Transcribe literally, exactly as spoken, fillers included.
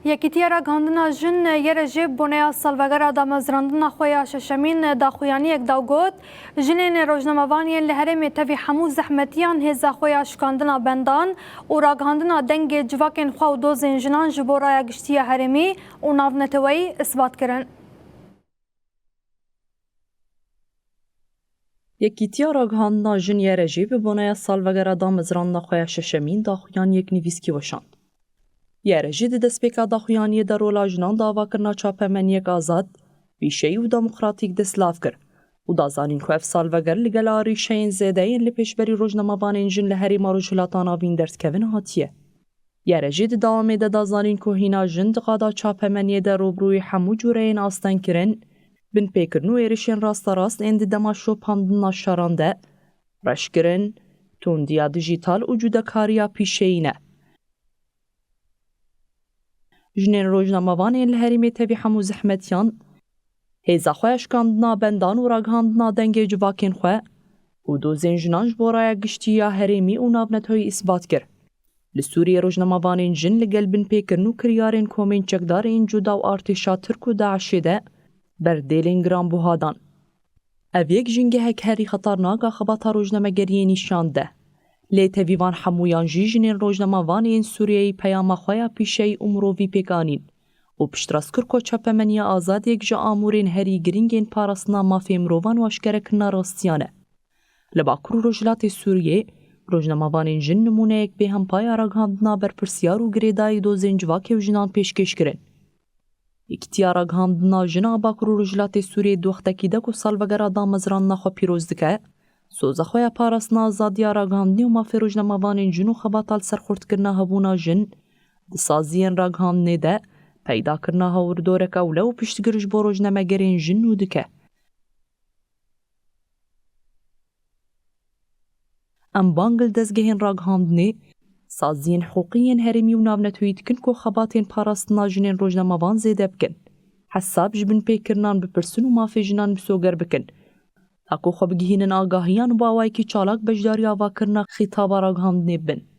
Yekîtiya Ragihandina Jin, Y R J, bi boneya salvegera damezrandina xwe ya şeşemîn daxuyaniyek da û got, jinên rojnamevan yên li herêmê tevî hemû zehmetiyan hêza xwe ya şikandina bendan û ragihandina dengê civakên xwe û dozên jinan ji bo raya giştî ya herêmî û navneteweyî isbat kirin. Yekîtiya Ragihandina Jin Y R J bi boneya salvegera damezrandina xwe ya şeşemîn daxuyaniyek nivîskî weşand. Y R J di destpêka daxuyaniyê de rola jinan di avakirina çapemeniyek azad, pîşeyî û demokratîk destlav kir û da zanîn ku ev salveger li gel arîşeyên zêde yên li pêşberî rojnamevanên jin li Herêma Rojhilata Navîn derdikevin hatiye. Y R J di dewamê de da zanîn ku hîna jin di qada çapemeniyê de rûbirûyî hemû cûreyên astengkirin, binpêkirin û êrişên rasterast ên di dema şopandina şeran de, reşkirin, tundiya dijîtal û cûdekariya pîşeyî ne. Jinên rojnamevan ên li herêmê tevî hemû zehmetiyan, hêza xwe ya şikandina bendan û ragihandina dengê civakên xwe û dozên jinan ji bo raya giştî ya herêmî û navneteweyî îsbat kir. Li Sûriyê rojnamevanên jin li gel binpêkirin û kiryarên komên çekdar ên cuda û artêşa Tirk û DAIŞê de berdêlên giranbuha dan. Ev yek jîngehek herî xeternak a xebata rojnamegeriyê nîşan de. Lê tevî van hemûyan jî jinên rojnamevan ên Sûriyeyî peyama xwe ya pîşeyî û mirovî pêk anîn û piştrast kir ku çapemeniya azad yek ji amûrên herî girîng ên parastina mafê mirovan û aşkerekirina rastiyan e. Li Bakur û Rojhilatê Sûriyê, rojnamevanên jin nimûneyek bêhempa ya ragihandina berpirsiyar û girêdayî dozên civakê û jinan pêşkêş kirin. Yekîtiya Ragihandina Jin a Bakur û Rojhilatê Sûriyê di wextekî de ku salvegera damezrandina xwe pîroz dike, soza xwe ya parastina azadiya ragihandinê û mafê rojnamevanên jin û xebata li ser xurtkirina hebûna jin di saziyên ragihandinê de peydakirina hawirdoreke ewle û piştgiriş bo rojnamegerên jin nû dike. Em bang li dezgehên ragihandinê, saziyên hiqûqî yên herêmî û navneteweyî dikin ku xebatên parastina jinên rojnamevan zêde bikin. Hesab ji binpêkirinan bipirsin û mafê jinan misoger bikin. Ta ku xwe bigihînin agahiyan û bi awayekî çalak beşdarî avakirina xîtaba ragihandinê bibin.